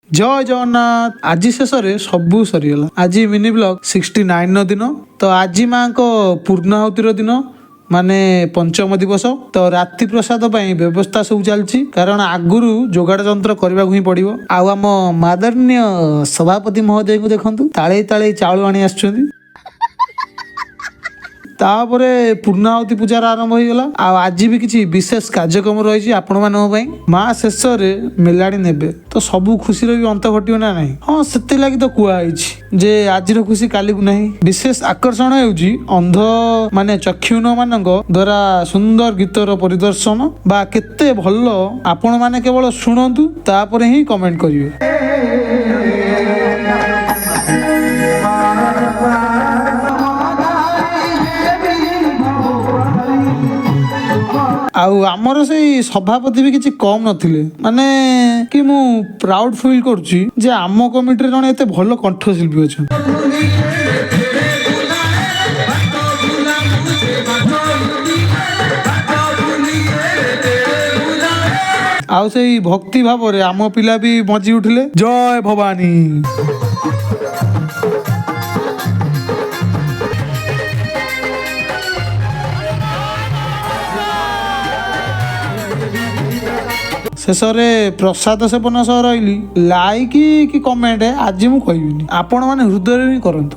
ଜୟ ଜଗନ୍ନାଥ। ଆଜି ଶେଷରେ ସବୁ ସରିଗଲା। ଆଜି ମିନି ବ୍ଲଗ 69ର ଦିନ। ତ ଆଜି ମାଙ୍କ ପୂର୍ଣ୍ଣାହୁତିର ଦିନ, ମାନେ ପଞ୍ଚମ ଦିବସ। ତ ରାତି ପ୍ରସାଦ ପାଇଁ ବ୍ୟବସ୍ଥା ସବୁ ଚାଲିଛି, କାରଣ ଆଗରୁ ଯୋଗାଡ଼ ଯନ୍ତ୍ର କରିବାକୁ ହିଁ ପଡ଼ିବ। ଆଉ ଆମ ମାଦରଣୀୟ ସଭାପତି ମହୋଦୟଙ୍କୁ ଦେଖନ୍ତୁ, ତାଳେଇ ତାଳେଇ ଚାଉଳ ଆଣି ଆସୁଛନ୍ତି। ତାପରେ ପୂର୍ଣ୍ଣାହୁତି ପୂଜାର ଆରମ୍ଭ ହେଇଗଲା। ଆଉ ଆଜି ବି କିଛି ବିଶେଷ କାର୍ଯ୍ୟକ୍ରମ ରହିଛି ଆପଣମାନଙ୍କ ପାଇଁ। ମା ଶେଷରେ ମେଲାଣି ନେବେ, ତ ସବୁ ଖୁସିର ବି ଅନ୍ତ ଘଟିବ ନା ନାହିଁ? ହଁ, ସେଥିଲାଗି ତ କୁହା ହେଇଛି ଯେ ଆଜିର ଖୁସି କାଲିକୁ ନାହିଁ। ବିଶେଷ ଆକର୍ଷଣ ହେଉଛି ଅନ୍ଧ ମାନେ ଚକ୍ଷୁନ ମାନଙ୍କ ଦ୍ଵାରା ସୁନ୍ଦର ଗୀତର ପରିଦର୍ଶନ ବା କେତେ ଭଲ। ଆପଣ ମାନେ କେବଳ ଶୁଣନ୍ତୁ, ତାପରେ ହିଁ କମେଣ୍ଟ କରିବେ। ଆଉ ଆମର ସେଇ ସଭାପତି ବି କିଛି କମ୍ ନଥିଲେ। ମାନେ କି ମୁଁ ପ୍ରାଉଡ ଫିଲ୍ କରୁଛି ଯେ ଆମ କମିଟିରେ ଜଣେ ଏତେ ଭଲ କଣ୍ଠଶିଳ୍ପୀ ଅଛନ୍ତି। ଆଉ ସେଇ ଭକ୍ତି ଭାବରେ ଆମ ପିଲା ବି ମଜି ଉଠିଲେ। ଜୟ ଭବାନୀ। ଶେଷରେ ପ୍ରସାଦ ସେବନ ସହ ରହିଲି। ଲାଇକ୍ କି କମେଣ୍ଟ ଆଜି ମୁଁ କହିବିନି, ଆପଣମାନେ ହୃଦୟରେ ହିଁ କରନ୍ତୁ।